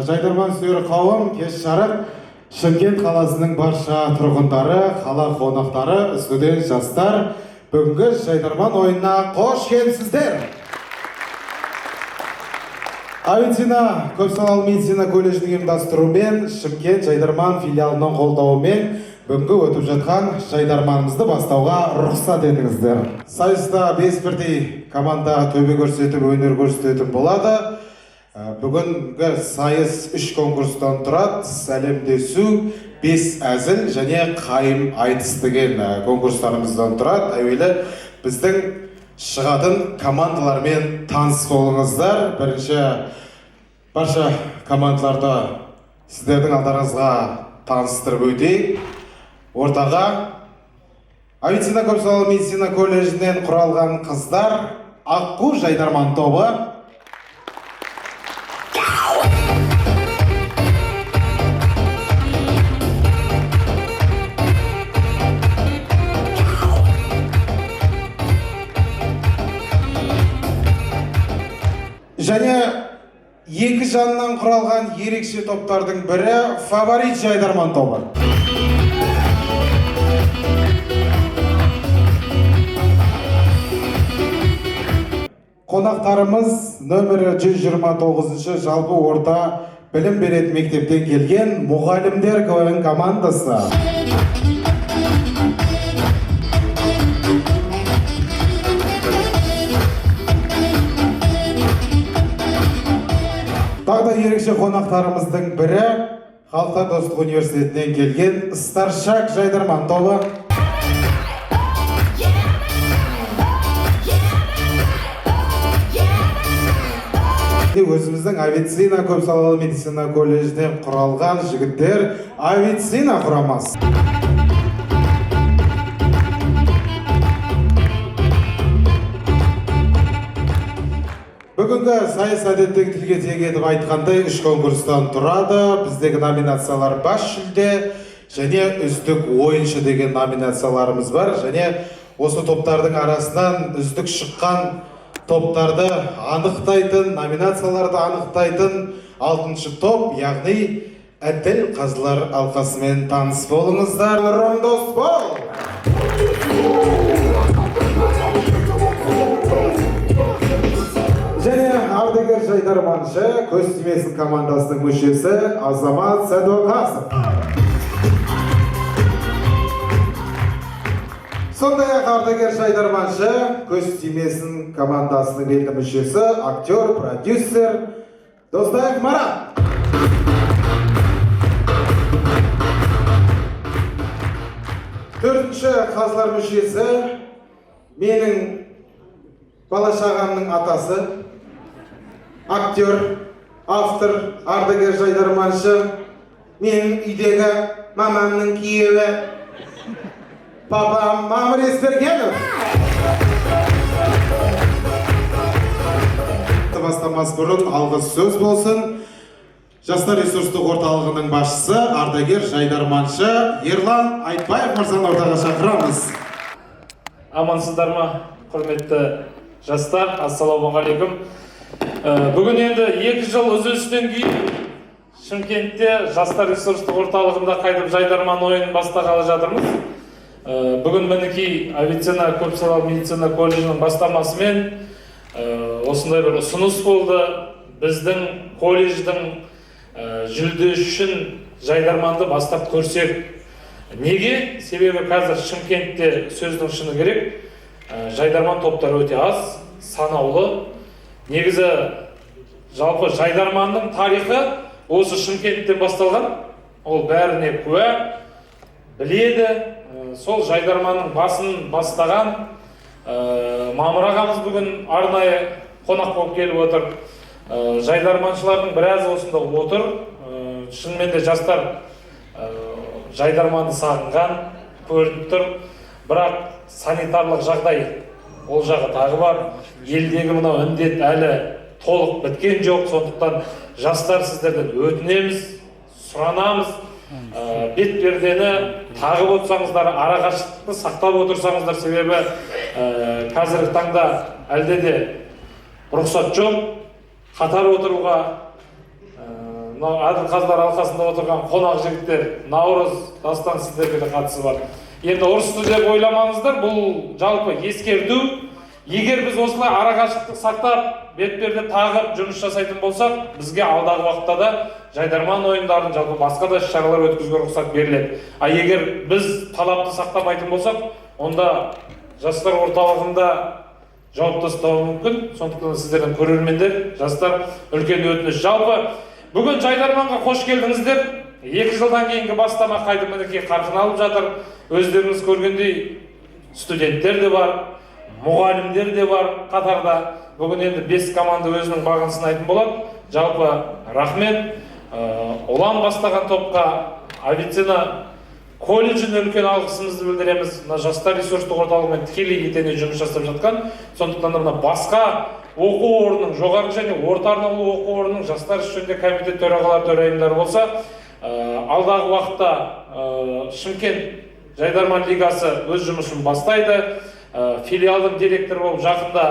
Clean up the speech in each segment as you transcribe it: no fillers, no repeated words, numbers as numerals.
Жайдарман сүйер қауым, кеш жарық. Шымкент қаласының барша тұрғындары, қала қонақтары, студент жастар, бүгінгі жайдарман ойынына қош келіпсіздер. Авиценна көпсалалы медицина колледжінің ұйымдастыруымен Шымкент жайдарман филиалының қолдауымен бүгінгі өтіп жатқан жайдарманымызды бастауға рұқсат етіңіздер. Сайыста 5 бірдей команда төбе көрсетіп, өнер көрсететін болады. Бүгінгі сайыс 3 конкурстан тұрады. Сәлемдесу, 5 әзіл және қайым айтыс деген конкурстарымыздан тұрады. Әуелі біздің шығатын командалармен таныс болыңыздар. Бірінші барша командаларды сіздердің алдарыңызға таныстырып өтейік. Ортаға Авиценна көпсалалы медицина колледжінен құралған қыздар Аққу жайдарман тобы. Және екі жаннан құралған ерекше топтардың бірі Фаворит жайдарман тобы. Қонақтарымыз нөмірі 129 жалпы орта білім беретін мектептен келген мұғалімдер КВН командасы. Тағы да ерекше қонақтарымыздың бірі Халықтар достық университетінен келген Старшак жайдарман тобы. Өзіміздің Авиценна көпсалалы медицина колледжінен құралған жігіттер Авиценна құрамасы. Бүгінгі сайыс әдеттегі тілге тиек етіп айтқандай 3 конкурстан тұрады. Біздегі номинациялар бас жүлде және үздік ойыншы деген номинацияларымыз бар. Және осы топтардың арасынан үздік шыққан топтарды анықтайтын, номинацияларды анықтайтын 6-шы топ, яғни әділ қазылар алқасымен таныс болыңыздар. Рондос бол! Және ардагер жайдарманшы, көз тимесін командасының мүшесі Азамат Сәдуақасов. Сондай-ақ ардагер жайдарманшы, көз тимесін командасының белді мүшесі, актер, продюсер Достаев Марат. Төртінші қазылар мүшесі, менің бала шағамның атасы, актер, автор, ардагер жайдарманшы, менің үйдегі мамамның күйеуі, папам Мамыр Есбергенов. Бастамас бұрын алғыс сөз болсын. Жастар ресурстық орталығының басшысы, ардагер жайдарманшы Ерлан Айтбаев мырзаны ортаға шақырамыз. Амансыздар ма, құрметті жастар, ассалаумағалейкум. Бүгін енді 2 жыл үзілістен кейін Шымкентте Жастар ресурстық орталығында қайтып жайдарман ойынын бастағалы жатырмыз. Бүгін мінекей Авиценна көпсалалы медицина колледжінің бастамасымен осындай бір ұсыныс болды. Біздің колледждің жүлдесі үшін жайдарманды бастап көрсек. Неге? Себебі қазір Шымкентте, сөздің шыны керек, жайдарман топтары өте аз, санаулы. Негізі жалпы жайдарманның тарихы осы Шымкенттен басталған. Ол бәріне куә, біледі. Сол жайдарманның басын бастаған Мамыр ағамыз бүгін арнайы қонақ болып келіп отыр. Жайдарманшылардың біразы осында отыр. Шынымен де жастар жайдарманды сағынған көрініп тұр. Бірақ санитарлық жағдай ол жағы тағы бар. Елдегі мынау індет әлі толық біткен жоқ. Сондықтан жастар, сіздерден өтінеміз, сұранамыз. Бет пердені тағып отырсаңыздар, арақашықтықты сақтап отырсаңыздар, себебі қазіргі таңда әлде де рұқсат жоқ қатар отыруға. Мынау әділ қазылар алқасында отырған қонақ жігіттер, Наурыз, Дастан, сіздерге де қатысы бар. Енді ұрысты деп ойламаңыздар, бұл жалпы ескерту. Егер біз осылай арақашықтық сақтап, бетперде тағып жұмыс жасайтын болсақ, бізге алдағы уақытта да жайдарман ойындарын, жалпы басқа да іс шаралар өткізуге рұқсат беріледі. А егер біз талапты сақтамайтын болсақ, онда жастар орталығында жауап тастауы мүмкін. Сондықтан сіздерден, көрермендер, жастар, үлкен өтініш. Жалпы бүгін жайдарманға қош келдіңіздер. 2 жылдан кейінгі бастама қайтып, мінекей, қарқын алып жатыр. Өздеріңіз көргендей, студенттер де бар, мұғалімдер де бар қатарда. Бүгін енді бес команда өзінің бағын сынайтын болады. Жалпы рахмет. Ұлан бастаған топқа, Авиценна колледжіне үлкен алғысымызды білдіреміз. Мына жастар ресурстық орталығымен тікелей етене жұмыс жасап жатқан. Сондықтан да мына басқа оқу орнының, жоғарғы және орта арнаулы оқу орнының жастар ісі жөніндегі комитет төрағалары, төрайымдары болса, алдағы уақытта Шымкент жайдарман лигасы өз жұмысын бастайды. Филиалдың директоры болып жақында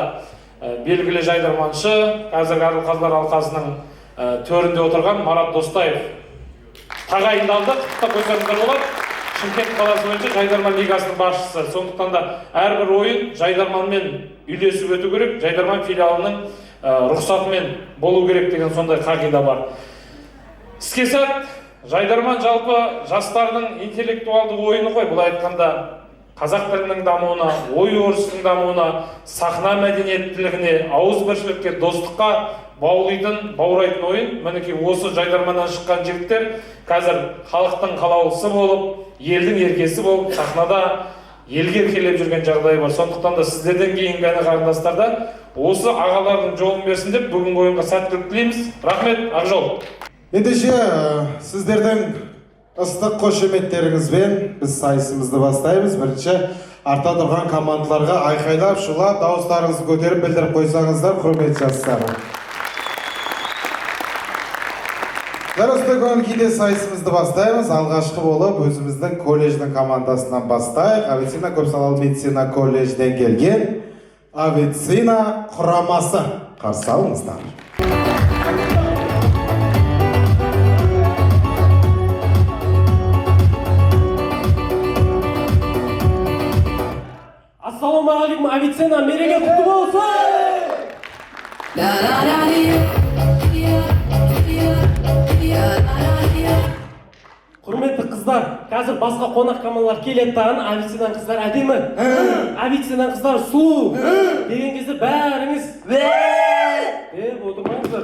белгілі жайдарманшы, қазіргі әділ қазылар алқасының төрінде отырған Марат Достаев тағайындалды. Құттықтап қойсаңыздар болады. Шымкент қаласы бойынша жайдарман лигасының басшысы. Сондықтан да әрбір ойын жайдарманмен үйлесіп өту керек, жайдарман филиалының рұқсатымен болу керек деген сондай қағида бар. Іске сәт! Жайдарман жалпы жастардың интеллектуалды ойыны ғой. Былай айтқанда, қазақ тілінің дамуына, ой өрісінің дамуына, сахна мәдениеттілігіне, ауызбіршілікке, достыққа баулитын, баурайтын ойын. Мінекей, осы жайдарманнан шыққан жігіттер қазір халықтың қалаулысы болып, елдің еркесі болып, сахнада елге еркелеп жүрген жағдай бар. Сондықтан да сіздерден кейінгі іні қарындастар да осы ағалардың жолын берсін деп, бүгінгі ойынға сәттілік тілейміз. Рахмет, ақ жол! Ендеше, сіздердің ыстық қошеметтеріңізбен біз сайысымызды бастаймыз. Бірінші арта тұрған командаларға айқайлап, шулап, дауыстарыңызды көтеріп білдіріп қойсаңыздар, құрметті жастар. Жарасты көңіл күйде сайысымызды бастаймыз. Алғашқы болып өзіміздің колледждің командасынан бастайық. Авиценна көпсалалы медицина колледжінен келген Авиценна құрамасы, қарсы алыңыздар. Ассалаумағалейкум, Авиценна! Мереке құтты болсын! La la la ya ya ya la la ya. Құрметті қыздар, қазір басқа қонақ командалар келеді дағы, Авиценнаның қыздары әдемі, Авиценнаның қыздары сұлу деген кезде бәріңіз деп отырмаңыздар.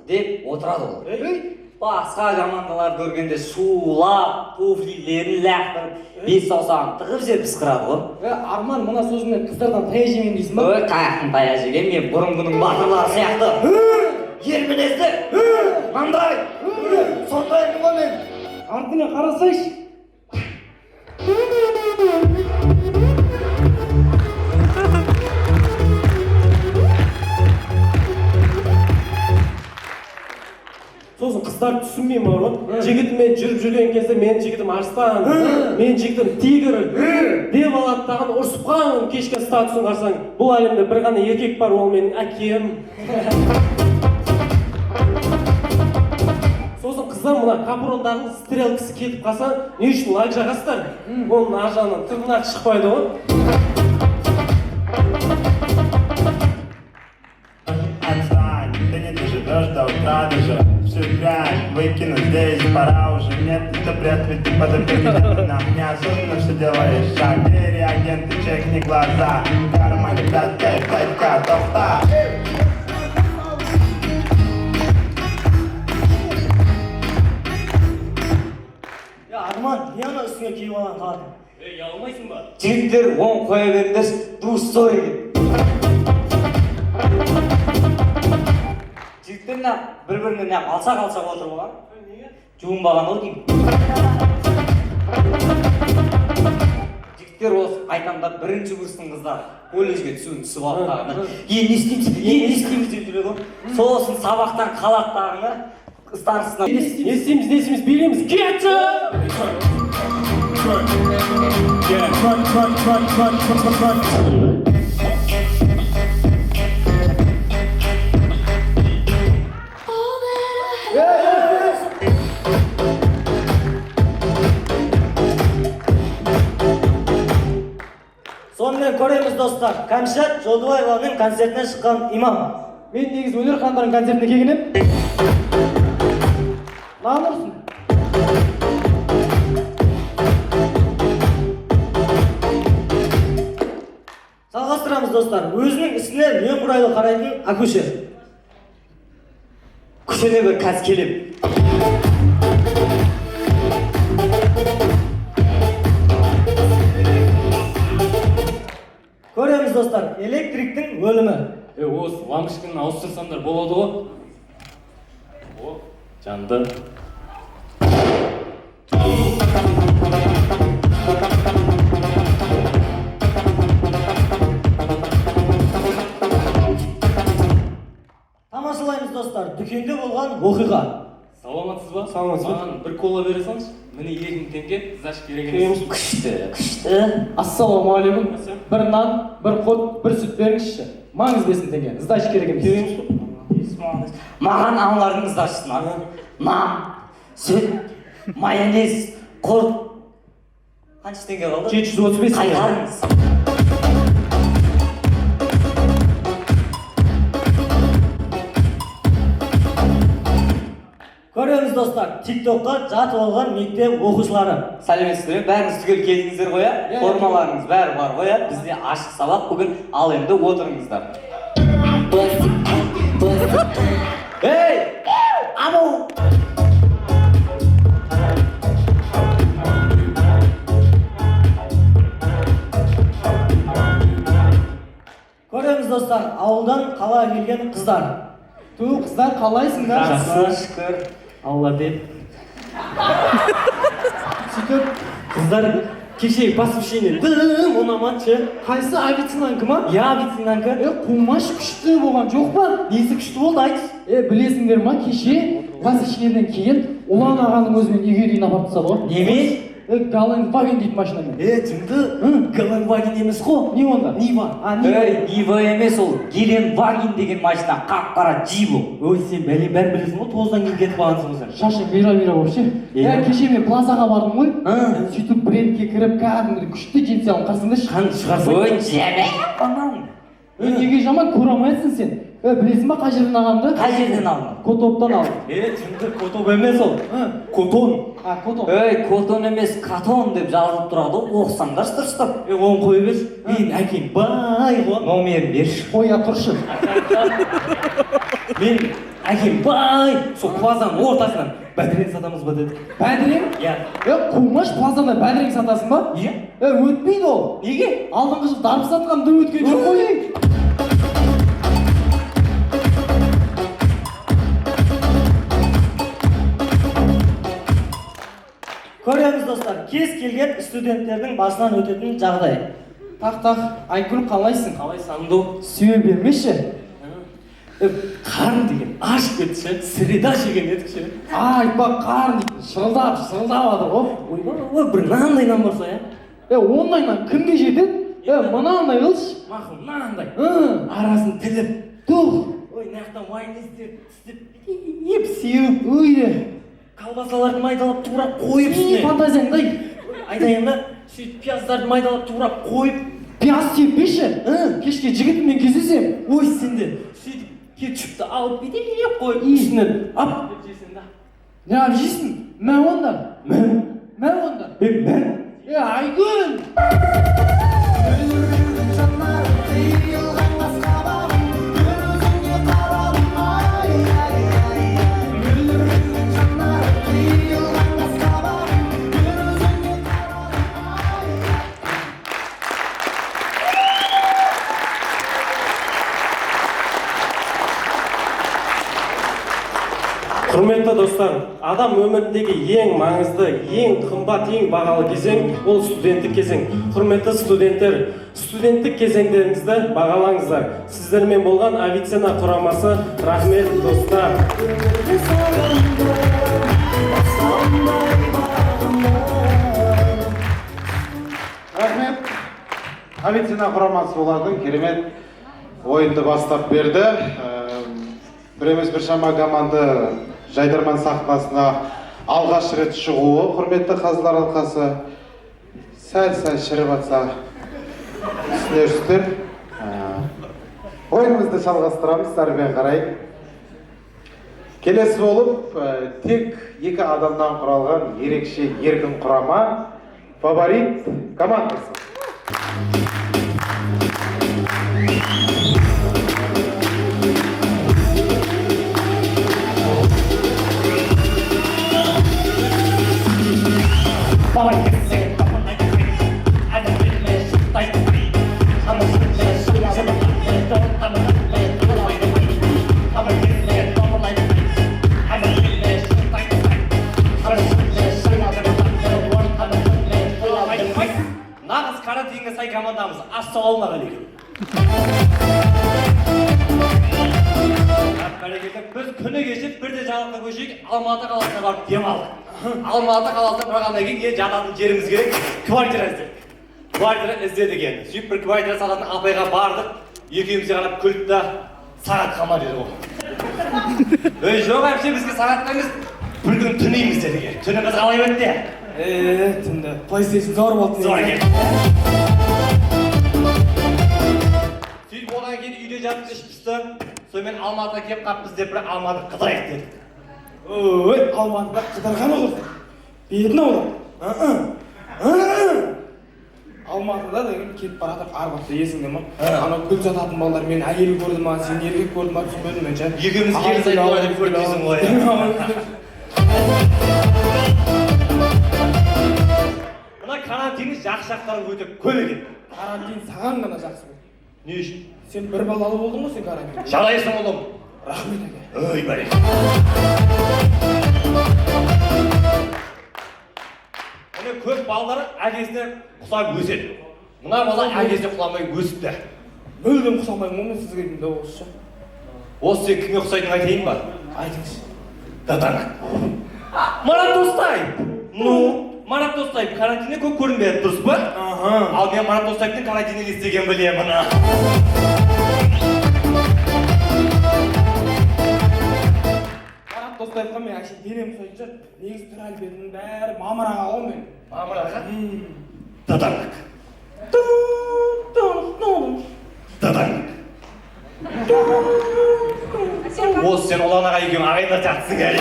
Деп отырады олар. Ей! Басқа командалар көргенде шулап, туфлилерін лақтырып, бес саусағын тығып жеп пысқырады ғой. Е, Арман, мына сөзіңмен қыздардан таяқ жемеймін дейсің ба? Ой, қаяқтан таяқ жеген? Мен бұрынғының батырлары сияқты ер мінезді, мынандай сондаймын ғой мен. Артыңа қарасайшы. Сосын қыздар түсінбеймін бар ғой, жігітімен жүріп жүрген кезде «менің жігітім арыстан, менің жігітім тигр» деп алады дағы, ұрысып қалған кешкі статусын қарасаң, «бұл әлемде бір ғана еркек бар, ол менің әкем». Сосын қыздар, мына капрондардың стрелкасы кетіп қалса, не үшін лак жағасыздар? Оның ар жағынан тырнақ шықпайды ғой. Отстань, ты не доживешь до утра даже. Всю дрянь выкину здесь, пора уже. Нет, это бред, ведь ты подопечный на меня. Осознанно все делаешь шаг. Где реагенты, чекни глаза. В кармане пятка и пятка, тофта. Е, Арман, не ана үстіңе киіп алған халатың? Жігіттер, оң қоя беріңдерші, дұрыс екен. Жігіттер мына бір біріне мына алшақ алшақ отырып алған, жуынбаған ау деймін. Жігіттер, осы айтамын да, бірінші курстың қыздары колледжге түсуін түсіп алып тағыны, е, не істейміз, е, не істейміз деп жүреді ғой. Сосын сабақтан қалады тағыны, старшысына. Не істейміз, не істейміз? Билейміз, кетші! Yeah, run, run, run, run, run, run, run. достар, Кәмшат Жолдыбаеваның концертіне шыққан имам. Мен негізі өнер хандарының концертіне келген едім. Маған ұрсын. Жалғастырамыз, достар. Өзінің ісіне немқұрайлы қарайтын акушер. Күшіне бір, қазір келем. Көреміз, достар, электриктің өлімі. Е, осы лампочканы ауыстырсаңдар болады ғой. О, жанды. Тамашалаймыз, достар, дүкенде болған оқиға. Саламатсыз ба? Саламатсыз ба? Маған бір кола бере салыңызшы. Міне, 2000 теңге, сдача керек емес. Күшті, күшті. Ассалаумағалейкум. Бір нан, бір құрт, бір сүт беріңізші. Маңыз 5000 теңге. Сдача керек емес. Маған аналардың сдачасынан нан, сүт, майонез, құрт. Қанша теңге қалды? 735 теңге. Қайтарыңыз. Көреміз, достар, тиктокқа жатып алған мектеп оқушылары. Сәлеметсіздер ме? Бәріңіз түгел келдіңіздер ғой, иә? Формаларыңыз бәрі бар ғой, иә? Бізде ашық сабақ бүгін, ал енді отырыңыздар. Ей, абу! Көреміз, достар, ауылдан қалаға келген қыздар. Ту, қыздар, қалайсыңдар? Жақсы, шүкір. Алла деп. Сөйтіп, Қыздар, кешегі посвящение дым ұнамады ше. Қайсы, Авиценнанікі ма? Иә, Авиценнанікі. Е, Қумаш, күшті болған жоқ па? Несі күшті болды, айтшы? Е, білесіңдер ма, кеше посвящениеден кейін Ұлан ағаның өзімен үйге дейін апарып тастады ғой. Немен? Е, Галенваген дейтін машинамен. Е, жынды, Галенваген емес қой. Не онда? Нива. А, Нива. Ей, Нива емес, ол Геленваген деген машина, қап қара джип ол. Ой, сен бәле бәрін білесің ғой, 9-дан кейін кетіп қалғансың ғой сен. Шашың бұйра бұйра болып ше. Иә. Е, кеше мен плазаға бардым ғой. Сөйтіп брендке кіріп, кәдімгідей күшті джинсы алдым, қарасаңдаршы. Қан шығарсаң. Ой, жаман. Е, неге жаман? Көре алмайсың сен. Е, білесің ба қай жерден алғанымды? Қай жерден алдың? Котоптан алдым. Е, жынды, Котоп емес ол. Котон. А, Котоп. Ей, Котон емес, Катон деп жазылып тұрады ғой, оқысаңдаршы дұрыстап. Е, оны қоя берші. Менің әкем бай ғой. Номерін берші. Қоя тұршы. Мен әкем бай, сол плазаның ортасынан бәдірең сатамыз ба деді. Бәдірең? Иә. Е, Қумаш, плазада бәдірең сатасың ба? Иә. Е, өтпейді ол. Неге? Алдыңғы жылы дарбыз сатқан дым өткен жоқ қой. Көреміз, достар, кез келген студенттердің басынан өтетін жағдай. Тақ, тақ, Айгүл, қалайсың? Қалайсың, Андо? Сүйе бермеші. Е, қарын деген ашып кетті ше, среда жеген едік ше. А, айтпа, қарын дейтін шырылдап шырылдап жатыр ғой. Ойбай, бір мынандай нан барса, иә. Е, ондай нан кімге жетеді? Е, мынандай қылшы. Мақұл, мынандай. Арасын Тіліп. Тух. Ой, мына жақтан майонездер тістеп, еп сеуіп, Өйде. Колбасаларды майдалап турап қойып И, үстіне. фантазияңдай. Айтайын да, сөйтіп пияздарды майдалап турап қойып. Пияз сеппеші. Кешке жігітіммен кездесемін. Ой, сенде сөйтіп кетчупті алып, бүйтіп қойып, И. үстінен ап деп жесең да. Неғып жейсің? Мә онда. Мә онда. Е, мә. Е, Айгүл! Құрметті достар, адам өміріндегі ең маңызды, ең қымбат, ең бағалы кезең ол студенттік кезең. Құрметті студенттер, студенттік кезеңдеріңізді бағалаңыздар. Сіздермен болған Авиценна құрамасы, рахмет, достар. Өмірді сағындым, басқандай. Рахмет. Авиценна құрамасы олардың керемет ойынды бастап берді. Бір емес, біршама команда Жайдарман сахнасына алғаш рет шығуы, құрметті қазылар алқасы. Сәл сәл шіріп атса, түсінерсіздер. Ойынымызды жалғастырамыз әрмен қарай. Келесі болып тек екі адамнан құралған ерекше еркін құрама «Фаворит» командасы. Нағыз карантинге сай командамыз. Ассалаумағалейкум! Бәрекелді! Біз күні кеше бірде жаңалыққа көшейік, Алматы қаласына барып демалдық. Алматы қаласына барғаннан кейін енді жататын жеріміз керек, квартира іздедік. Квартира іздедік енді. Сөйтіп бір квартира сататын апайға бардық. Екеумізге қарап күлді да, «Сағатқа ма?» деді ғой. «Ей, жоқ, әпше, бізге сағатқа емес, бір күн түнейміз», – дедік. Түніміз қалай өтті? Түнде PlayStation зор болды. Зор екен. Сөйтіп одан кейін үйде жатып іш пысты. Сонымен Алматыға келіп қаппыз деп бір Алматы қыдырайық дедік. Ой, Алматыда қыдырған ғой. Бетін аулап. Алматыда деген кетіп бара жатып Арбатта, есіңде ма? Анау гүл сататын балалар мені әйел көрді ма, сен еркек көрді ма, түсінбедім мен ше. Екеуміз ерлі зайыпты ғой деп көрді дейсің ғой. Мына карантиннің жақсы жақтары өте көп екен. Карантин саған ғана жақсы болды. Не үшін? Сен бір балалы болдың ғой сен карантинде. Жарайсың, ұлым. Рахмет, әке. Ой, бәрекелді. Міне, көп балалар әкесіне ұқсап өседі. Мына бала әкесіне құламай өсіпті. Мүлдем ұқсамаймын ғой мен сізге деймін да осы ше. Осы сен кімге ұқсайтынын айтайын ба? Айтыңызшы. Дадаң. Марат Досаев. Ну, Марат Досаев карантинде көп көрінбеді, дұрыс па? Аха. Ал мен Марат Досаевтың карантинде не істегенін білемін. Марат Досаевқа мен әшейін денем ұқсайтын шығар. Негізі түр әлпетімнің бәрі Мамыр аға ғой мен. Мамыр аға? Дадаң. Дадаң. Осы сен Ұлан аға екеуің ағайындар сияқтысың әлі.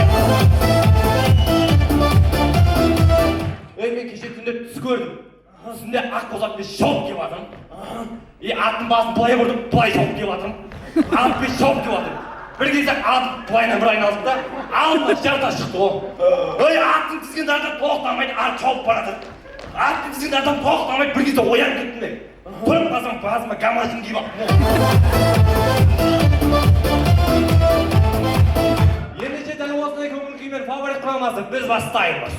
Ей, мен кеше түнде түс көрдім. Түсімде ақ бозатпен шауып келіп жатырмын. И аттың басын былай бұрдым, былай шауып келіп жатырмын. Атпен шауып келіп жатырмын. Бір кезде ат былайынан бір айналды да, алдына жартас шықты ғой. Ей, аттың тізгінін тартып тоқтамайды, ат шауып бара жатыр. Аттың тізгінін тартып тоқтамайды, бір кезде оянып кеттім мен. Тұрып қалсам, басыма гамашын киіп алыппын. Ендеше дәл осындай көңіл күймен «Фаворит» құрамасы, біз бастаймыз.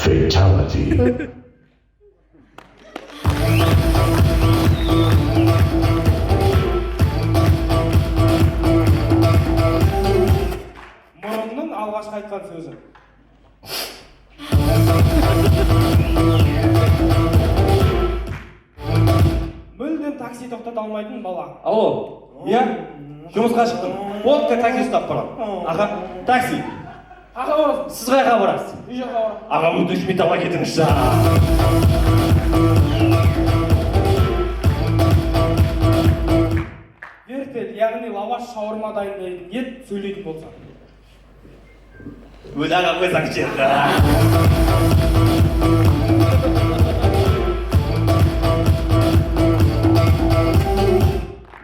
Fatality. Мұрынның алғашқы айтқан сөзі. Мүлдем такси тоқтата алмайтын бала. Алло, иә, жұмысқа шықтым. Вот такси ұстап барамын. Аға, такси. Қақа барасың? Сіз қайда барасыз? Үй жаққа барамын. Аға, өтініш, металға кетіңізші. Вертел, яғни лаваш, шаурма дайындайтын ет сөйлейтін болса. Өз аға, қойсаңшы енді.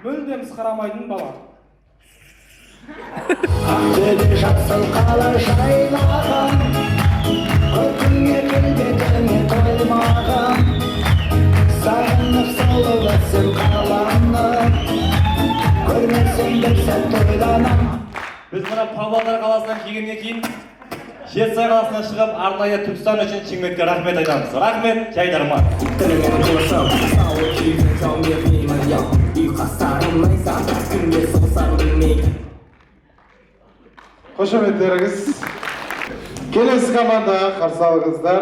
Мүлдем сықырамайтын бала. Ақтөбе жасыл қала жайлаған, көркіңе, келбетіңе тоймаған, сағынып сұлу өсім қаланы, көрмесем бір сәт ойланам. Біз мына Павлодар қаласынан келгеннен кейін Жетісай қаласынан шығып, арнайы Түркістан үшін Шымкентке рахмет айтамыз. Рахмет, жайдарман. Тіліңе қосып сауық күйген жауынгер ұйқастарым найза кімге соқсам білмей. Қошеметтеріңіз. Келесі командаға қарсы алыңыздар.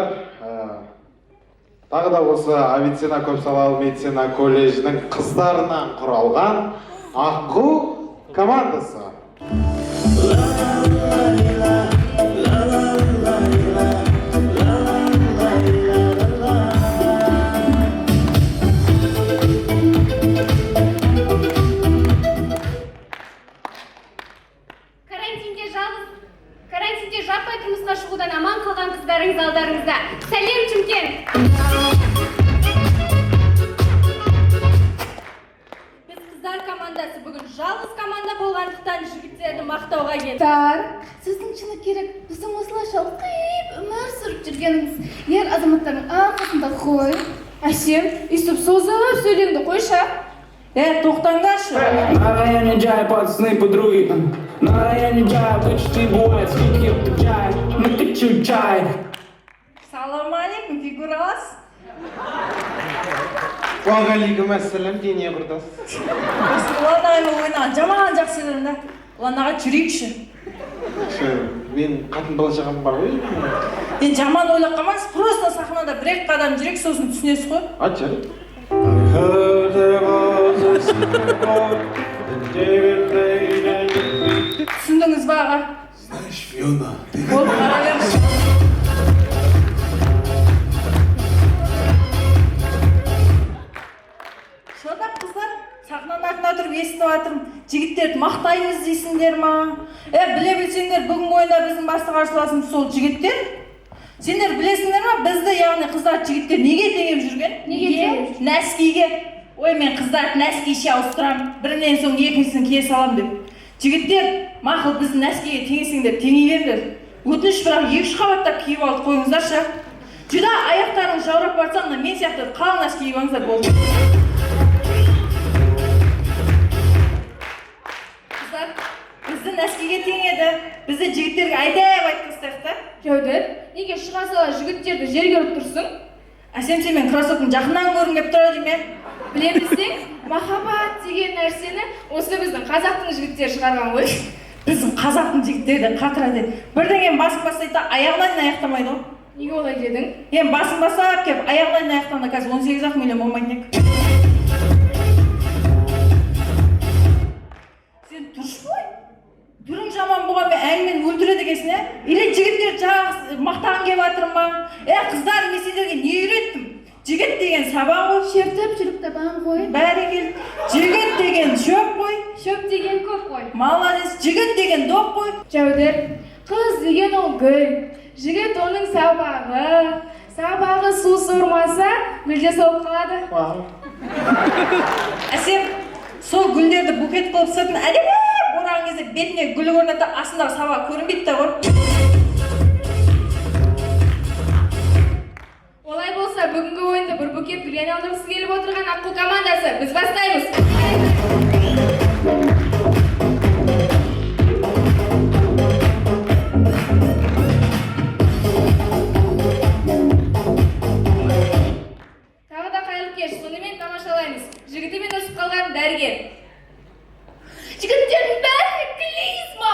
Тағы да осы Авиценна көпсалалы медицина колледжінің қыздарынан құралған Аққу командасы. Карантинде жаппай тұрмысқа шығудан аман қалған қыздарыңыз алдарыңызда. Сәлем, Шымкент! Біз қыздар командасы бүгін жалғыз команда болғандықтан жігіттерді мақтауға келдік. Тар, сөздің шыны керек, біздің осылайша қиып өмір сүріп жүргеніміз ер азаматтардың арқасында ғой. Әсем, өйстіп созып сөйлеуіңді қойшы. Е, тоқтаңдаршы. На районе джай, пацаны, подруги. На районе джай, почти бывает, скидки чай, мы хочу чай. Салам алейкум, фигуралас. Уағалейкум ассалам, дене құрдас. Осы Ұлан ағаймен ойнаған жаман жақсы көремін да. Ұлан аға, жүрейікші. Мен қатын бала шағам бар ғой. Енді жаман ойлап қалмаңыз, просто сахнада бір екі қадам жүрейік, сосын түсінесіз ғой. А, жарайды. Түсіндіңіз ба, аға? Знаешь, Фиона, ты Болды, қара беріңізші. Шодақ қыздар, сахнаның артында тұрып естіп жатырмын. Жігіттерді мақтаймыз дейсіңдер ма? Е, біле білсеңдер, бүгінгі ойында біздің басты қарсыласымыз сол жігіттер. Сендер білесіңдер ма, бізді, яғни қыздар жігіттер неге теңеп жүрген? Неге теңеп жүр? Нәскиге. Ой, мен қыздарды нәскише ауыстырамын, бірінен соң екіншісін кие саламын деп. Жігіттер, мақұл, бізді нәскиге теңесеңдер, теңей беріңдер. Өтініш, бірақ екі-үш қабаттап киіп алып қойыңыздаршы. Жүдә аяқтарыңыз жаурап барса, мына мен сияқты қалың нәски киіп алыңыздар болды. Қыздар, бізді нәскиге теңеді. Бізді жігіттерге айдап айтып тастайық та. Жәудір, неге шыға сала жігіттерді жерге ұрып тұрсың? Әсем, сен менің кроссовкамды жақыннан көргің келіп тұр дейме? Біле білсең, махаббат деген нәрсені осы біздің қазақтың жігіттері шығарған ғой. Біздің қазақтың жігіттері де қатырады. Бірдеңені басын бастайды да аяғына дейін аяқтамайды ғой. Неге олай дедің? Енді басын бастап келіп аяғына дейін аяқтағанда қазір 18 ақ миллион болмайтын еді. Сен тұршы ғой. Түрің жаман болғанмен әңгімені өлтіреді екенсің, ә? Или жігіттер жақсы мақтағың келіп жатыр ма? Е, қыздар, мен сендерге не үйреттім? Жігіт деген сабан ғой. Шертіп жүріп табан ғой. Бәрекелді. Жігіт деген шөп қой. Шөп деген көп қой. Молодец. Жігіт деген доп қой. Жәудір, қыз деген ол гүл, жігіт оның сабағы. Сабағы су сормаса, гүл де солып қалады. Әсем, сол гүлдерді букет қылып сыртын әдемі ораған кезде бетіне гүл көрінеді да, астындағы сабағы көрінбейді да ғой. Олай болса, бүгінгі ойынды бір букет гүлге айналдырғысы келіп отырған Аққу командасы, біз бастаймыз. Тағы да қайырлы кеш, сонымен тамашалаймыз. Жігітімен ұрысып қалған дәрігер. Жігіттердің бәрі клизма!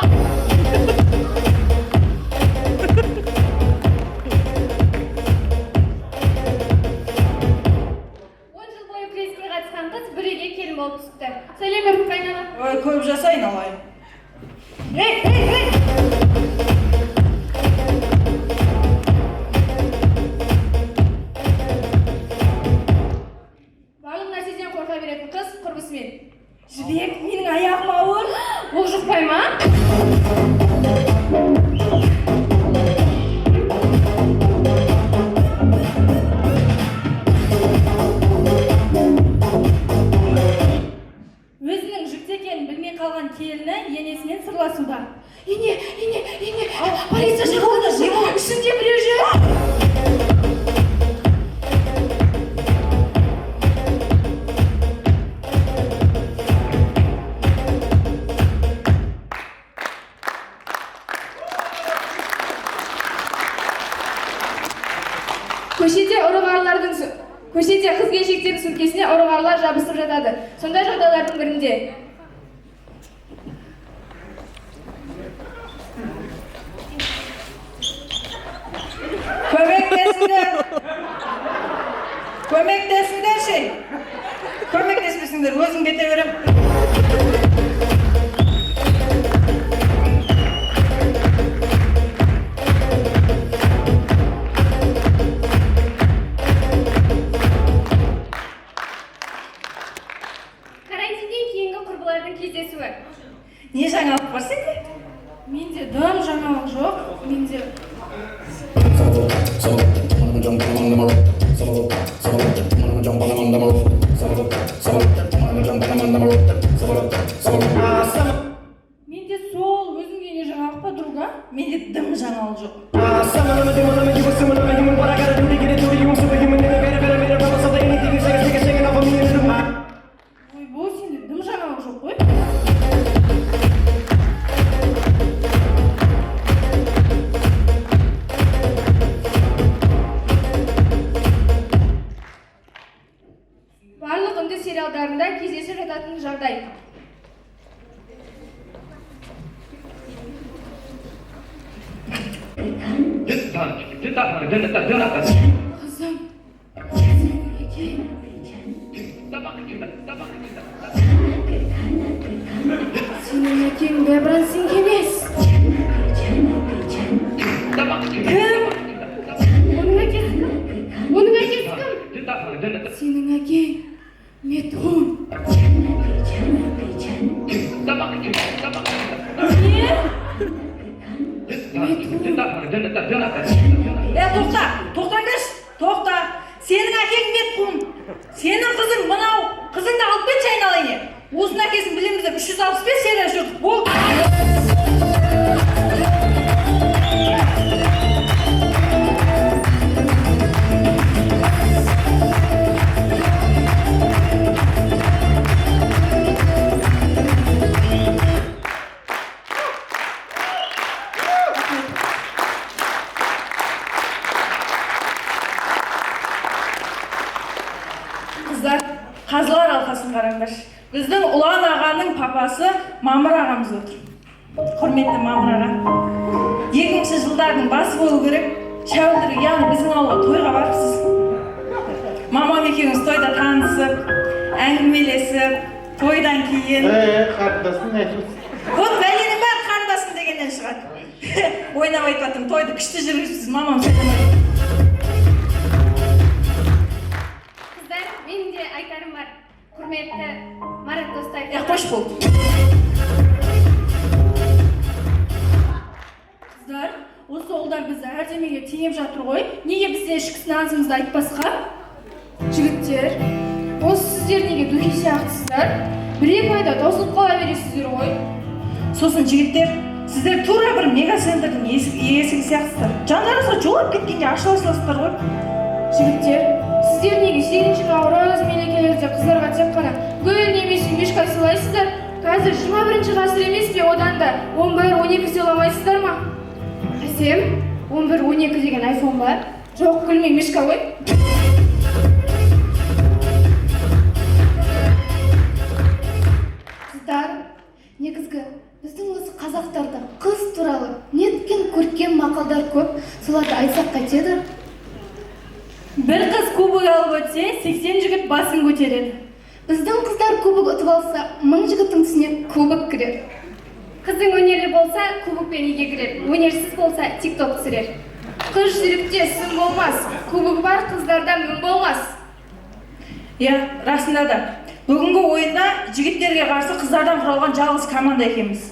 10 жыл бойы күреске қатысқан қыз бір үйге келін болып түсіпті. Сәлем, Бүркіт қайнана. Ой, көп жасайын алайын. Ей, ей, ей! Барлық нәрседен қорқа беретін қыз құрбысымен. Жібек, менің аяғым ауыр. Ол жұқпай ма? Өзінің жүкті екенін білмей қалған келіні енесімен сырласуда. Ене, ене, ене, полиция шақырды. Ішінде біреу жүр. Көшеде қыз келіншектердің сөмкесіне ұры-қарылар жабысып жатады. Сондай жағдайлардың бірінде Көмектесіңдер. Көмектесіңдерші. Көмектеспесеңдер, өзім кете берем. Карантиннен кейінгі құрбылардың кездесуі. Не жаңалық бар сенде? Менде дым жаңалық жоқ. Менде Менде сол, өзіңде не жаңалық, подруга? Менде дым жаңалық жоқ. Ойбой, сенде дым жаңалық жоқ қой. Барлық үнді сериалдарында кездесіп жататын жағдай. Қызым, сенің әкең. Сенің әкең Бебран Синг емес. Кім? Оның әкесі кім? Оның әкесі кім? Сенің әкең Метхун. Не? Метхун. Е, тоқта, тоқтаңдаршы, тоқта. Сенің әкең Метхун. Сенің қызың мынау. Қызыңды алып кетші айналайын. Осының әкесін білеміз деп 365 серия жүрдік. Болды. Қыздар, қазылар алқасын қараңдаршы. Біздің Ұлан ағаның папасы Мамыр ағамыз отыр. Құрметті Мамыр аға. 2000 жылдардың басы болу керек. Шәуілдір, яғни біздің ауылға тойға барыпсыз. Мамам екеуіңіз тойда танысып, әңгімелесіп, тойдан кейін. Қарындасым не айтып? Вот бәленің бәрі қарындасым дегеннен шығады. Ойнап айтып жатырмын, тойды күшті жүргізіпсіз, мамам сөйлемей. Қыздар, менің де айтарым бар. Құрметті Марат Достаев. Е, қош болды. Қыздар, осы ұлдар бізді әрдемеге теңеп жатыр ғой. Неге бізде ішкі сыназымызды айтпасқа? Жігіттер, осы сіздер неге духи сияқтысыздар? Бір-екі айда таусылып қала бересіздер ғой. Сосын жігіттер, сіздер тура бір мегацентрдің есігі сияқтысыздар. Жандарыңызға жолап кеткенде ашыла саласыздар ғой. Жігіттер, сіздер неге 8 наурыз мерекелерде қыздарға тек қана гүл немесе мишка сыйлайсыздар? Қазір 21 ғасыр емес пе, одан да 11-12 сыйламайсыздар ма? Әсем, 11-12 деген айфон ба? Жоқ, гүл мен мишка ғой. Қыздар, негізгі біздің осы қазақтарда қыз туралы неткен көркем мақалдар көп, соларды айтсақ қайтеді? Бір қыз кубок алып өтсе, 80 жігіт басын көтереді. Біздің қыздар кубок ұтып алса, 1000 жігіттің түсіне кубок кірер. Қызың өнерлі болса, кубокпен үйге кірер, өнерсіз болса, тикток түсірер. Қыз жүректе сын болмас, кубок бар қыздарда мін болмас. Иә, расында да. Бүгінгі ойында жігіттерге қарсы қыздардан құралған жалғыз команда екенбіз.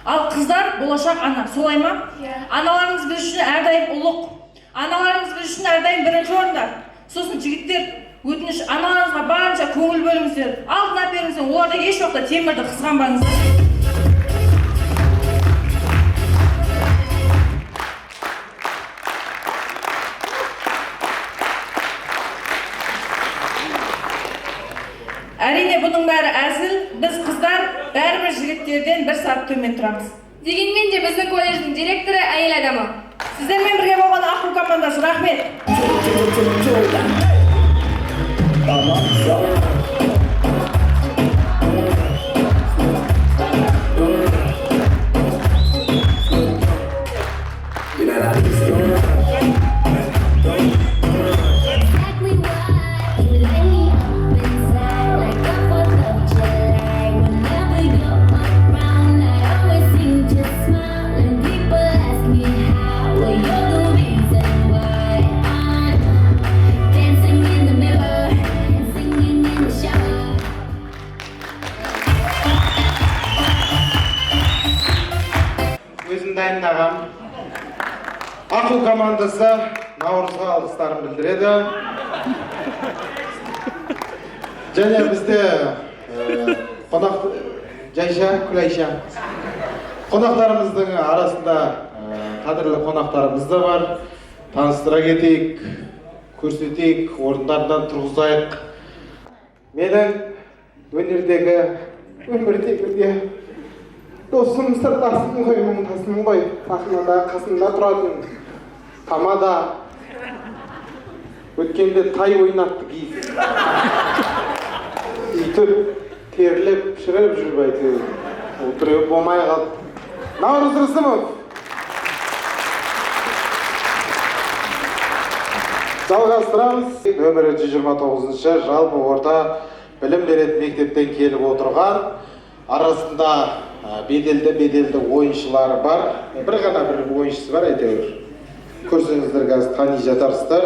Ал қыздар болашақ ана, солай ма? Иә. Аналарымыз біз үшін әрдайым ұлық. Аналарымыз біз үшін әрдайым бірінші орында. Сосын жігіттер, өтініш, аналарыңызға барынша көңіл бөліңіздер. Алдын әперіңіздер, оларда еш уақытта темірді қызғанбаңыздар. Әрине, бұның бәрі әзіл. Біз қыздар бәрібір жігіттерден бір сат төмен тұрамыз. Дегенмен де біздің колледждің директоры әйел адамы. Сіздермен бірге болған Аққу командасы, рахмет. Аққу командасы Наурызға алғыстарын білдіреді. Және бізде қонақ Жайша, Күләйша. Қонақтарымыздың арасында қадірлі қонақтарымыз да бар. Таныстыра кетейік, көрсетейік, орындарынан тұрғызайық. Менің өнердегі, өмірдегі досым, сырласым ғой, мұңдасым ғой, сахнада қасымда тұратын тамада. Өткенде тай ойнатты киіз. Үйтіп терлеп, шіріп жүріп әйтеуір. Ол біреу болмай қалды. Наурыз Рысымов. Жалғастырамыз. Нөмірі 129-шы жалпы орта білім беретін мектептен келіп отырған, арасында беделді ойыншылары бар. Бір ғана бір ойыншысы бар әйтеуір. Көрсеңіздер қазір тани жатарсыздар.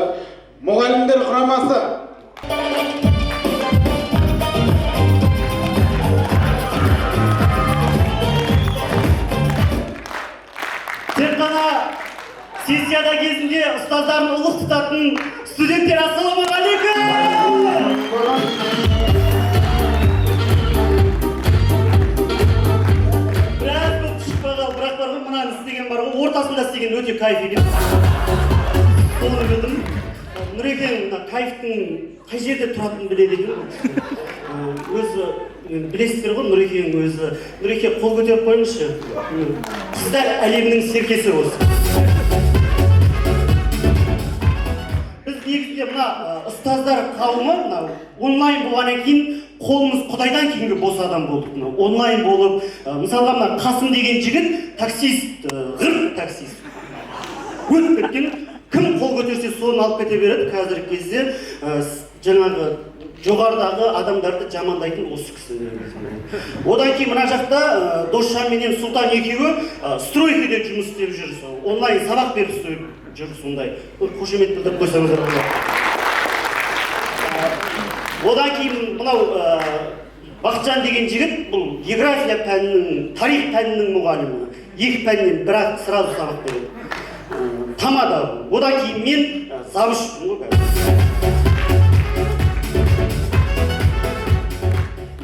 Мұғалімдер құрамасы. Тек қана сессияда кезінде ұстаздарын ұлық тұтатын студенттер, ассалаумағалейкум! Біраз болып шықпай қалды, бірақ бар ғой, мынаны істеген бар ғой, ортасында істеген өте кайф екен. Соны білдім. Нұрекең мына кайфтың қай жерде тұратынын біледі екен. Өзі білесіздер ғой, Нұрекең өзі. Нұреке, қол көтеріп қойыңызшы. Қыздар әлемінің серкесі осы. Біз негізінде мына ұстаздар қауымы мына онлайн болғаннан кейін қолымыз Құдайдан кейінгі бос адам болдық. Мына онлайн болып, мысалға мына Қасым деген жігіт таксист, ғырт таксист. Өтіп кеткен, кім қол көтерсе соны алып кете береді. Қазіргі кезде жаңағы жоғарыдағы адамдарды жамандайтын осы кісі. Одан кейін мына жақта Досжан менен Сұлтан екеуі стройкеде жұмыс істеп жүр, онлайн сабақ беріп жүр сондай. Қошемет білдіріп қойсаңыздар болады. Одан кейін мынау Бақытжан деген жігіт, бұл география пәнінің, тарих пәнінің мұғалімі. Екі пәннен бірақ сразу сабақ береді. Тамада. Одан кейін мен завучпын ғой қазір.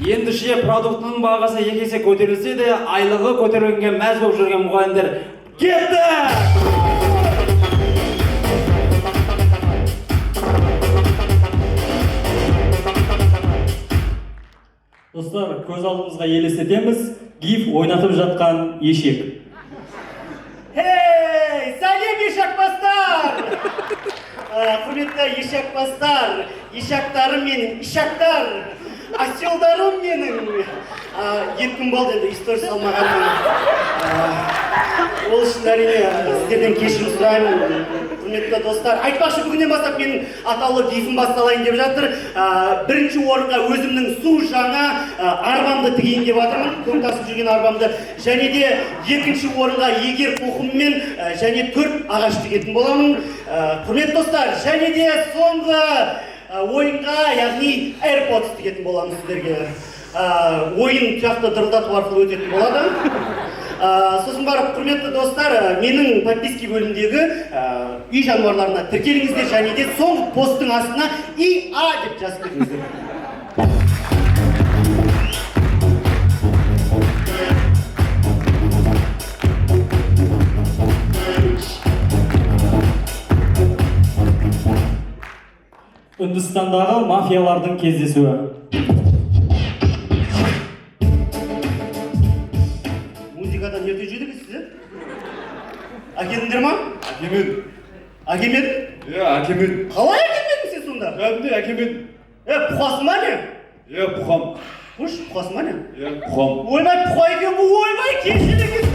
Енді ше продуктының бағасы екі есе көтерілсе де, айлығы көтерілгенге мәз болып жүрген мұғалімдер кетті! Достар, көз алдымызға елестетеміз, гиф ойнатып жатқан ешек. Хей, сәлем ешекбастар! Құрметті ешекбастар, ешектарым менің, ишактар, оселдарым менің. Екі күн болды енді история салмағаныма. Ол үшін әрине сіздерден кешірім сұраймын. Құрметті достар, айтпақшы, бүгіннен бастап менің атаулы гифім басталайын деп жатыр. Бірінші орынға өзімнің су жаңа арбамды тігейін деп жатырмын, көң тасып жүрген арбамды. Және де екінші орынға егер тоқыммен және 4 ағаш тігетін боламын. Құрметті достар, және де соңғы ойынға, яғни AirPods тігетін боламын сіздерге. Ойын тұяқты дырылдату арқылы өтетін болады. Сосын барып, құрметті достар, менің подписки бөлімдегі үй жануарларына тіркеліңіздер және де соңғы посттың астына ИА деп жазып кетіңіздер. Үндістандағы мафиялардың кездесуі. Музыкадан ерте жүрдіңіз сіз, Әкелдіңдер ма? Әкелмедім. Әкелмедің? Иә, әкелмедім. Қалай әкелмедің сен сонда? Кәдімгідей әкелмедім. Бұқасың ба не? Иә, бұқам. Қойшы, бұқасың ба не? Иә, бұқам. Ойбай, бұқа екен бұл, ойбай, кешіріңіз.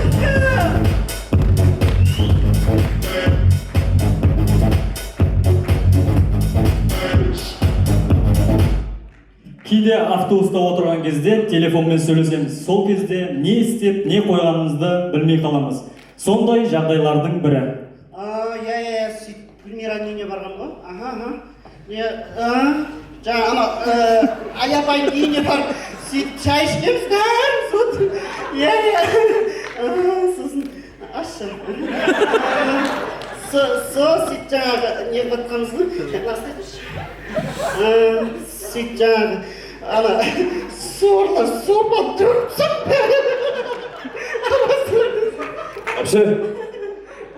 Кейде автобуста отырған кезде телефонмен сөйлесеміз. Сол кезде не істеп, не қойғанымызды білмей қаламыз. Сондай жағдайлардың бірі. Иә, сөйтіп Гүлмираның үйіне барғам ғой. Аха, аха. Жаңа ана Али апайдың үйіне барып, сөйтіп шай ішкенбіз бәріміз. Вот. Иә, иә. Сосын ашшы. Со сөйтіп жаңағы не қылып жатқанбыз ғой. Мынасын айтыңызшы. Сөйтіп жаңағы ана сорлы сорпа төрт. Әпше,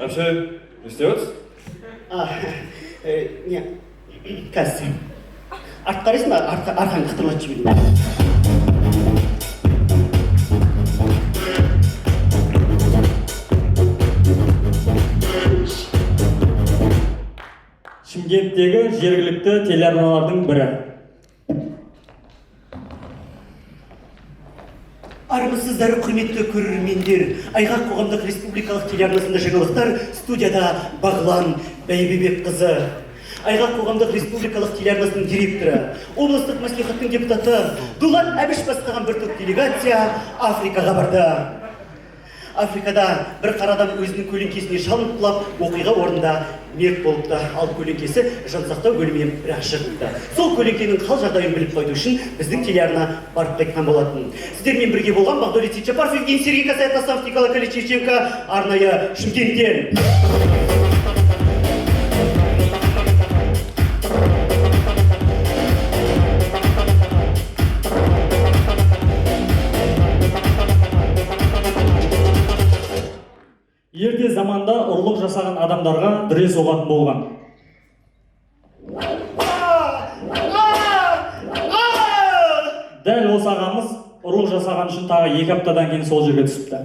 әпше, не істеп жатырсыз? Не, қазір артқа қарайсың ба, арқаңды қытырлатып жіберейін. Шымкенттегі жергілікті телеарналардың бірі. Армысыздар, құрметті көрермендер! Айғақ қоғамдық республикалық телеарнасында жаңалықтар, студияда Бағлан Бәйбібекқызы. Айғақ қоғамдық республикалық телеарнасының директоры, облыстық мәслихаттың депутаты Дулат Әбіш басқарған бір топ делегация Африкаға барды. Африкада бір қара адам өзінің көлеңкесіне шалынып құлап, оқиға орнында мерт болыпты. Ал көлеңкесі жансақтау бөлімінен бірақ шығыпты. Сол көлеңкенің хал жағдайын біліп қайту үшін біздің телеарна барып қайтқан болатын. Сіздермен бірге болған Бағдәулет Сейтжаппаров, Евгений Сергей Касаев, Асанов, Николай Каличевченко, арнайы Шымкенттен. Ерте заманда ұрлық жасаған адамдарға дүре соғатын болған. Дәл осы ағамыз ұрлық жасаған үшін тағы 2 аптадан кейін сол жерге түсіпті.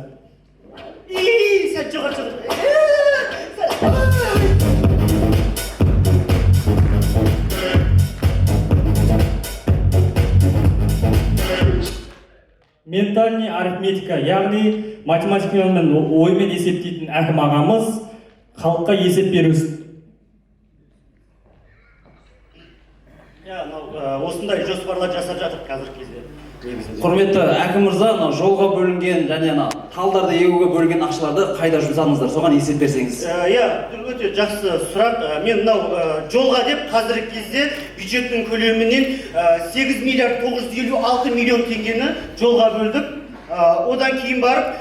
Ментальный арифметика, яғни математикамен оймен есептейтін әкім ағамыз халыққа есеп беру. Осындай жоспарлар жасап жатыр қазіргі кезде. Құрметті әкім мырза, мына жолға бөлінген және ана талдарды егуге бөлінген ақшаларды қайда жұмсадыңыздар, соған есеп берсеңіз. Иә, өте жақсы сұрақ. Мен мынау жолға деп қазіргі кезде бюджеттің көлемінен 8 миллиард 956 миллион теңгені жолға бөлдік. Одан кейін барып,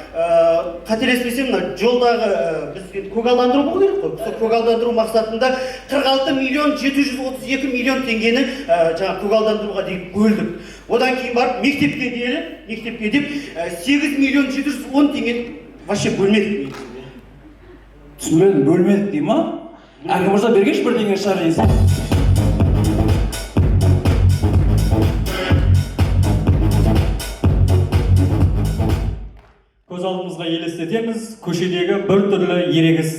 қателеспесем, мына жолдағы біз енді көгалдандыру болу керек қой. Сол көгалдандыру мақсатында 46 миллион 732 миллион теңгені жаңа көгалдандыруға дейін бөлдік. Одан кейін барып мектепке дейін, мектепке деп 8 миллион 710 теңгені вообще бөлмедік негізінде. Түсінбедім, бөлмедік дей ма? Әкім мырза, бергеш бірдеңе шығар дейсің. Көз алдымызға елестетеміз, көшедегі бір түрлі ерегіс.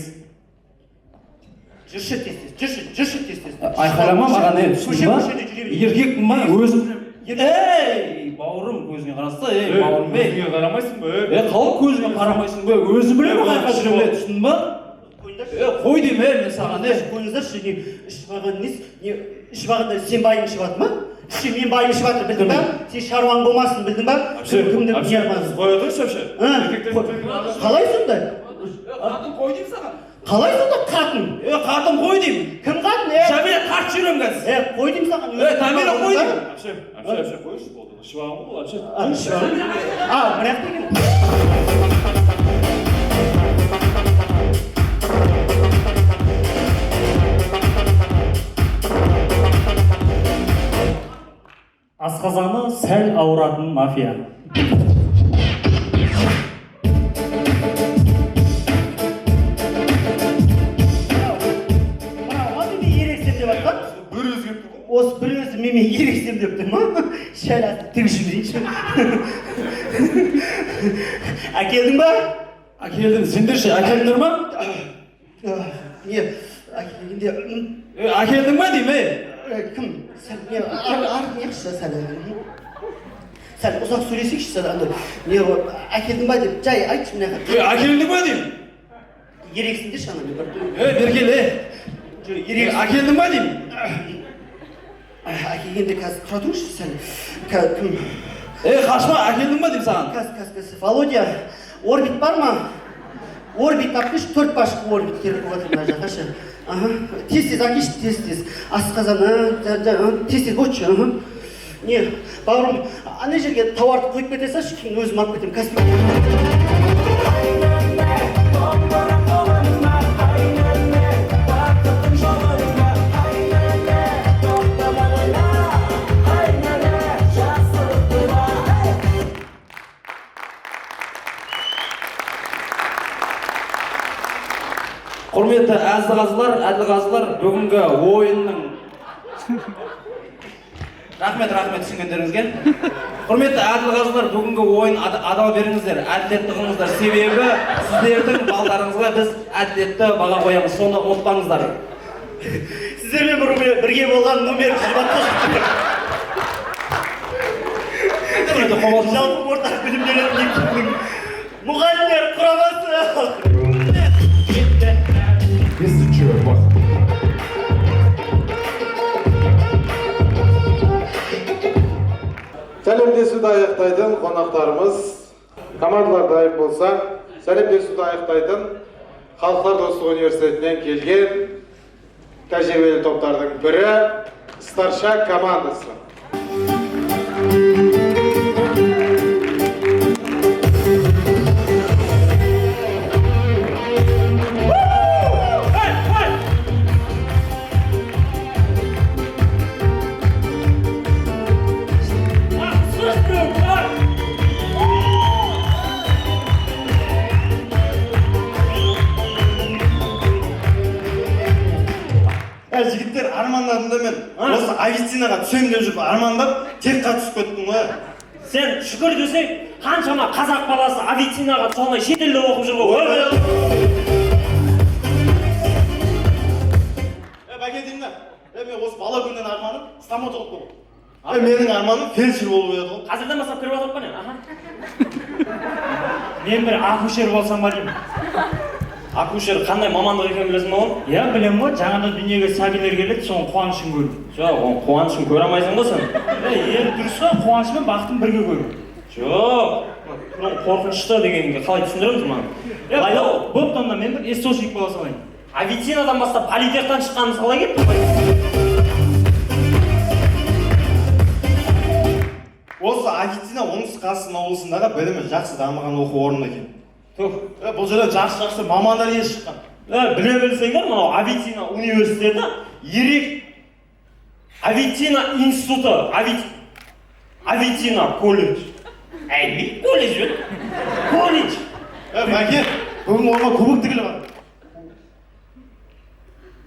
Жүрші тез-тез, жүрші, жүрші тез-тез. Айқайлама маған, түсіндің ба? Еркекпін ба, өзім. Ей, бауырым, көзіңе қараса, ей, бауырым, ей. Көзіңе қарамайсың ба? Қалай көзіңе қарамайсың ба? Өзім білемін қайқа жүремін, түсіндің ба? Қой деймін, мен саған, Қойыңыздаршы, не, ішіп алған несі, не, ішіп алғанда сен байың ішіп жатыр ма? Ішсе мен байым ішіп жатыр, білдің ба? Сен шаруаң болмасын, білдің ба? Кімді не қылмасын? Қоя тұршы, әпше. Қалай сонда? Қатын қой деймін саған. Қалай сонда қатын? Қатын қой деймін. Кім қатын? Жәмила, тартып жіберемін қазір. Қой деймін саған. Жәмила, қой деймін. Әпше, әпше, әпше, қойшы, болды. Ішіп алған ғой бұл, әпше. Мына жақта екен. Асқазаны сәл ауыратын мафия. Мынау менімен ерексем деп жатқан. Бір өзі келіп тұр ғой. Осы бір өзі менімен ерексем деп тұр ма? Шәл тігіп жіберейінші. Әкелдің ба? Әкелдім. Сендер ше, әкелдіңдер ма? Не, әкелгенде... Әкелдің ба деймін, ей? Кім? Сәл, не, ары неғышы сәл. Сәл ұзақ сөйлесейікші сәл, андай. Не, әкелдің ба деп, жай айтшы мына жаққа. Әкелдің ба деймін? Ерексіңдерші ана мен бір. Бері кел, Ерексің. Әкелдің ба деймін? Әкелгенде қазір тұра тұрыңызшы сәл. Кім? Қашма, әкелдің ба деймін саған? Қазір, қазір, қазір. Володя, орбит бар ма? Орбит алып келші, 4 башқы орбит керек болып жатыр мына жаққа ше. Тез-тез әкелші, тез-тез. Асқазаны, тез-тез қойшы. Не, бауырым, ана жерге тауарды қойып кете салшы, кейін өзім алып кетемін. Каспий. Құрметті әділқазылар, әділқазылар, бүгінгі ойынның... Рахмет, рахмет түсінгендеріңізге. Құрметті әділқазылар, бүгінгі ойын адал беріңіздер, әділетті қылыңыздар. Себебі сіздердің балдарыңызға біз әділетті баға қоямыз, соны ұмытпаңыздар. Сіздермен бірге болған номер 29. Жалпы орта білім беретін мектебінің мұғалімдер құрамасы. Если че, бах. Сәлемдесуді аяқтайтын қонақтарымыз, командалар дайын болса, сәлемдесуді аяқтайтын Халықтар достығы университетінен келген тәжірибелі топтардың бірі Старша командасы. Жігіттер, армандадым да мен осы Авиценнаға түсемін деп жүріп армандап тек түсіп кеттім ғой. Сен шүкір десең, қаншама қазақ баласы Авиценнаға түсе алмай шетелде оқып жүр ғой. Бәке деймін да, мен осы бала күннен арманым стоматолог болу. Менің арманым фельдшер болу еді ғой. Қазірден бастап кіріп жатырмын ба не? Мен бір акушер болсам ба деймін. Акушер қандай мамандық екенін білесің бе оғлым? Иә, білемін ғой, жаңадан дүниеге сәбилер келеді, соның қуанышын көру. Жоқ, оның қуанышын көре алмайсың ғой сен. Е, дұрыс қой, қуанышы мен бақытын бірге көру. Жоқ, оның қорқынышты дегенге қалай түсіндіреміз маған? Е, бопты, онда мен бір эсошник бола салайын. Авиценнадан бастап политехтан шыққанымыз қалай кетті? Осы Авиценна Оңтүстік Қазақстан облысындағы білімі жақсы дамыған оқу орны екен. Бұл жерден жақсы-жақсы мамандар есі шыққан. Біле білсеңдер, мынау Авиценна университеті ерек Авиценна институты, Авиценна колледж. Әй, не колледж бе? Колледж. Бәке, бүгін оған кубок тігіліп жатыр.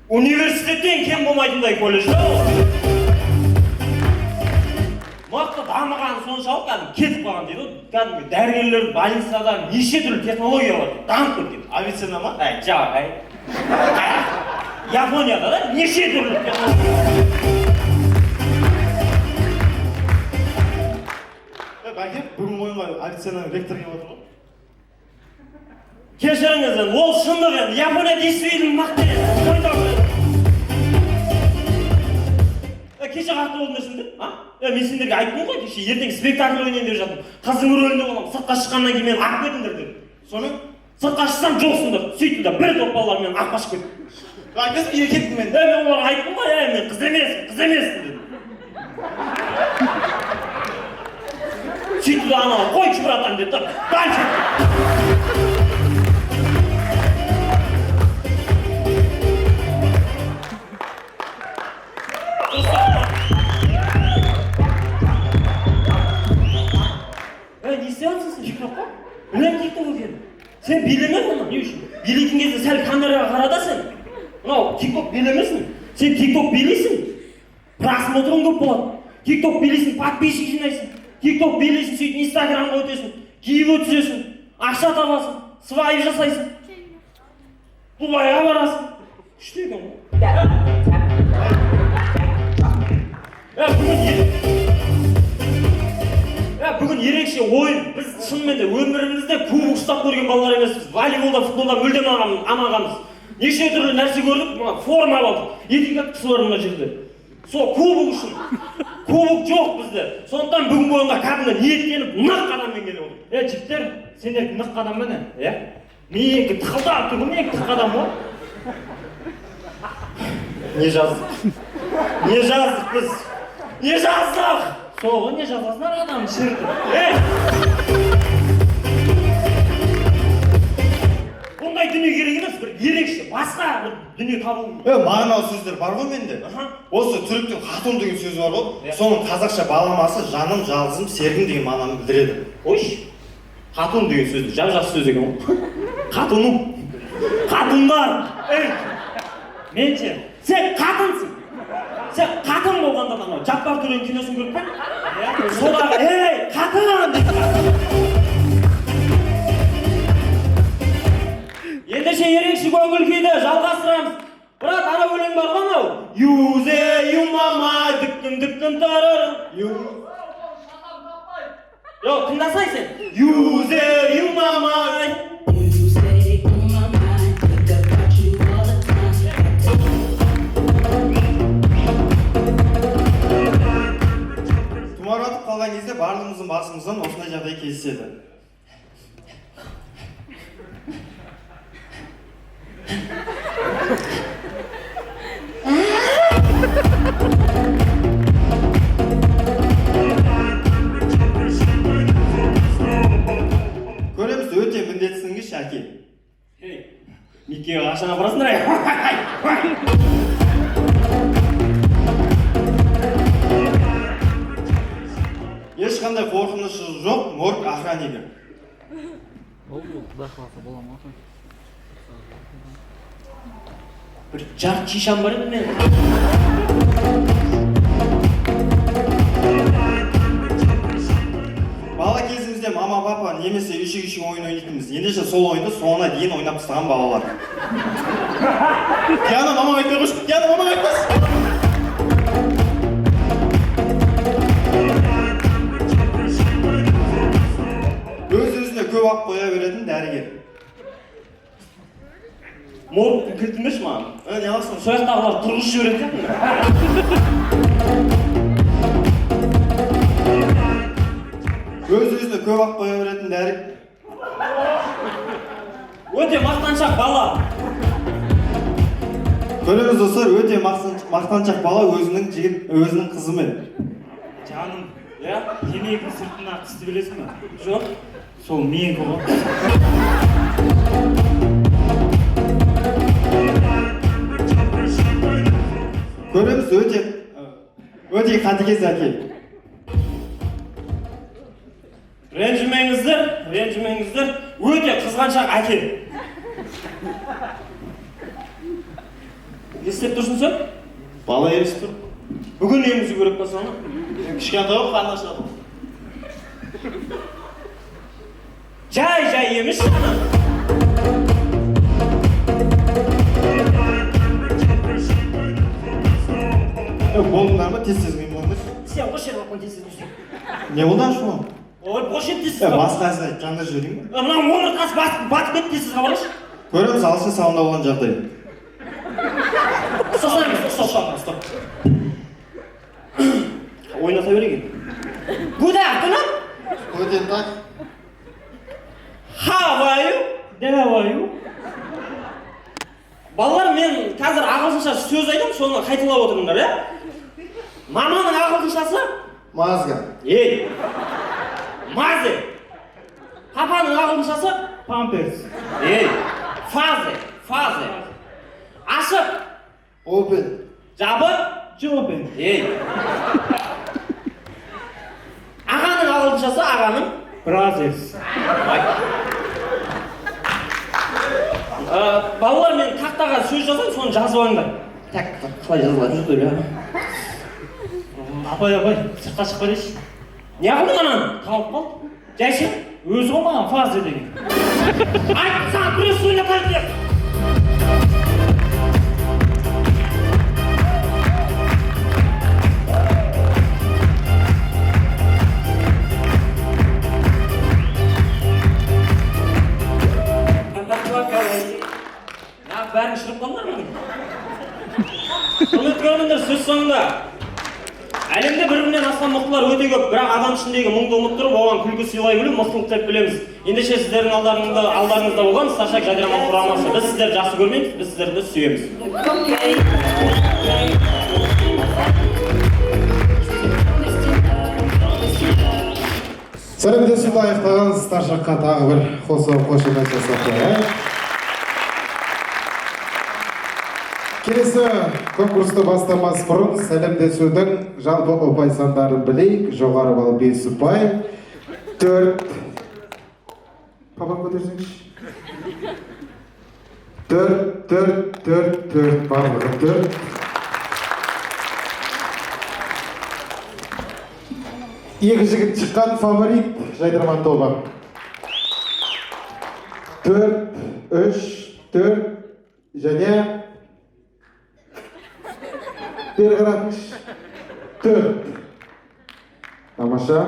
Университеттен кем болмайтындай колледж да ол. Мықты дамыған соншалық кәдімгі кетіп қалған дейді ғой. Кәдімгі дәрігерлер больницада неше түрлі технологиялар дамып кеткен. Авиценна ма? Әй, жоқ, әй. Японияда да неше түрлі технология. Бәке, бүгін ойынға Авиценнаның ректоры келіп отыр ғой. Кешіріңіз енді, ол шындық енді. Япония действительно мықты енді. Кеше қатты болдың десің де, а? Мен сендерге айттым ғой, кеше ертең спектакль ойнайын деп жатырмын. Қыздың рөлінде боламын, сыртқа шыққаннан кейін мені ағып кетіңдер дедім. Сонымен? Сыртқа шықсам жоқсыңдар. Сөйттім да бір топ балалар мені ағып қашып кетті. Айтасың, еркекпін мен. Мен оларға айттым ғой, мен қыз емеспін, қыз емеспін дедім. Сөйтті да аналар, қойшы братан деді да, дальше. Не істеп жатырсың сен, тикток қой? Білемін тикток екенін. Сен билеме мұны, не үшін? Билейтін кезде сәл камераға қара да сен. Мынау тикток билемесің. Сен тикток билейсің, просмотрың көп болады. Тикток билейсің, подписчик жинайсың. Тикток билейсің, сөйтіп инстаграмға өтесің, киіп өтесің, ақша табасың, свайп жасайсың. Дубайға барасың. Күшті екен ғой. Бүгін ерекше ойын. Біз шынымен де өмірімізде кубок ұстап көрген балалар емеспіз. Волейболда, футболда мүлдем амағанбыз. Неше түрлі нәрсе көрдік, мына форма алдық. Екі кісі бар мына жерде. Сол кубок үшін. Кубок жоқ бізде. Сондықтан бүгінгі ойынға кәдімгі ниеттеніп нық қадаммен келіп отырмыз. Е, жігіттер, сендердікі нық қадам ба не? Иә. Менікі тықылдап тұр ғой, менікі тық қадам ғой. Не жаздық? Не жаздық біз? Не жаздық? Сол ғой, не жазасыңдар адамды шірітіп. Ей! Бұндай дүние керек емес, бір ерекше, басқа бір дүние табу. Мағыналы сөздер бар ғой менде. Осы түріктің хатун деген сөзі бар ғой. Соның қазақша баламасы жаным, жалғызым, сергім деген мағынаны білдіреді. Қойшы. Хатун деген сөзді жап-жақсы сөз екен ғой. Қатыным. Қатындар. Ей! Мен ше, сен қатынсың. Сен қатын болғанда анау Жаппар Төренің киносын көріп пе? Содағы, ей, қатын дейді. Ендеше ерекше көңіл күйді жалғастырамыз. Брат, ана өлең бар ғой анау. Юзе, юмама, дүктім, дүктім тарар. Жоқ, тыңдасай сен. Юзе, юмама. Тұмауратып қалған кезде барлығымыздың басымыздан осындай жағдай кездеседі. Көреміз, өте міндетсінгіш әке. Ей, Меккеге қашан апарасыңдар, ей? Ешқандай қорқынышы жоқ морг охраннигі. Құдай қаласа бола ма? Бір жарты шишам бар еді менің. Бала кезімізде мама папа немесе үйшік-үйшік ойын ойнайтынбыз. Ендеше сол ойынды соңына дейін ойнап тастаған балалар. Диана, мамаң айтпай қойшы. Диана, мамаң айтпасын. Өз-өзіне көп ақ қоя беретін дәрігер. Моргтың кілтін берші маған. Не аласың? Сол жақтағылар тұрғызып жіберетін сияқты. Өз-өзіне көп ақ қоя беретін дәрігер. Өте мақтаншақ бала. Көреміз достар, өте мақтаншақ бала өзінің жігіт, өзінің қызымен. Жаным, иә? Темекінің сыртына тісті білесің бе? Жоқ. Сол менікі ғой. Көреміз, өте қатыгез әке. Ренжімеңіздер, ренжімеңіздер, өте қызғаншақ әке. Не істеп тұрсың сен? Бала емізіп тұр. Бүгін емізу керек па соны? Кішкентай ғой, қарны ашады. Жай-жай емізші ана. Болдыңдар ма? Тез-тез қимылдаңдаршы. Сен қош жер баққан тез-тез қойсаң. Не болды ашуың? Ой, қош ет тез-тез. Басқа әзір айт, жандырып жіберейін бе? Мына омыртқасы батып кетті, тез-тез хабарлашы. Көреміз, ағылшын салонда болған жағдай. Ұстасana емес, ұста, ұста. Ойната берейік енді. Good afternoon. Guten Tag. How are you? How are you? Балалар, мен қазір ағылшынша сөз айтамын, соны қайталап отырыңдар, иә? Маманың ағылшыншасы? Мазга. Ей! Мазе! Папаның ағылшыншасы? Памперс. Ей! Фазе! Фазе! Ашық! Open. Жабық! Open. Ей! Ағаның ағылшыншасы ағаның? Brothers. Балалар, мен тақтаға сөз жазайын, соны жазып алыңдар. Так, қалай жазылады? Жүр, иә. Апай, апай, сыртқа шығып келейінші. Не қылдың ананы? Тауып қалды. Жай ше? Өзі ғой маған фазе деген. Айт, саған күрес ойнатайын деп. Бәрін шырып қалдыңдар ма? Құрметті көрермендер, сөз соңында әлемде бір-бірінен асқан мықтылар өте көп, бірақ адам ішіндегі мұңды ұмыттырып, оған күлкі сыйлай білу мықтылық деп білеміз. Ендеше сіздердің алдарыңызда болған Старшак Жадыраман құрамасы. Біз сіздерді жақсы көрмейміз, біз сіздерді сүйеміз. Сәлемдесуді аяқтаған Старшакқа тағы бір қосылып қошемет жасап қояйық. Келесі конкурсты бастамас бұрын сәлемдесудің жалпы ұпай сандарын білейік. Жоғары балл 5 ұпай, 4. Папам көтерсеңші. 4, 4, 4, 4, барлығы 4. Екі жігіт шыққан фаворит Жайдарман тобы. 4, 3, 4 және бері қаратыңызшы. 4. Тамаша.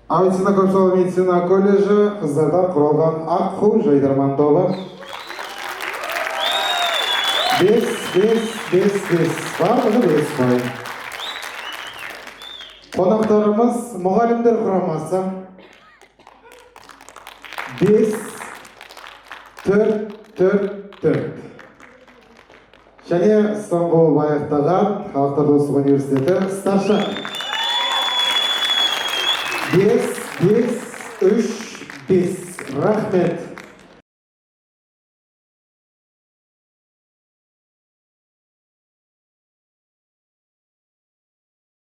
Авиценна көпсалалы медицина колледжі қыздардан құралған Аққу Жайдарман тобы. 5, 5, 5, 5. Барлығы 5 бай. Қонақтарымыз мұғалімдер құрамасы. 5, 4, 4, 4. Және соңғы болып аяқтаған Халықтар достық университеті Старшак. 5, 5, 3, 5. Рахмет.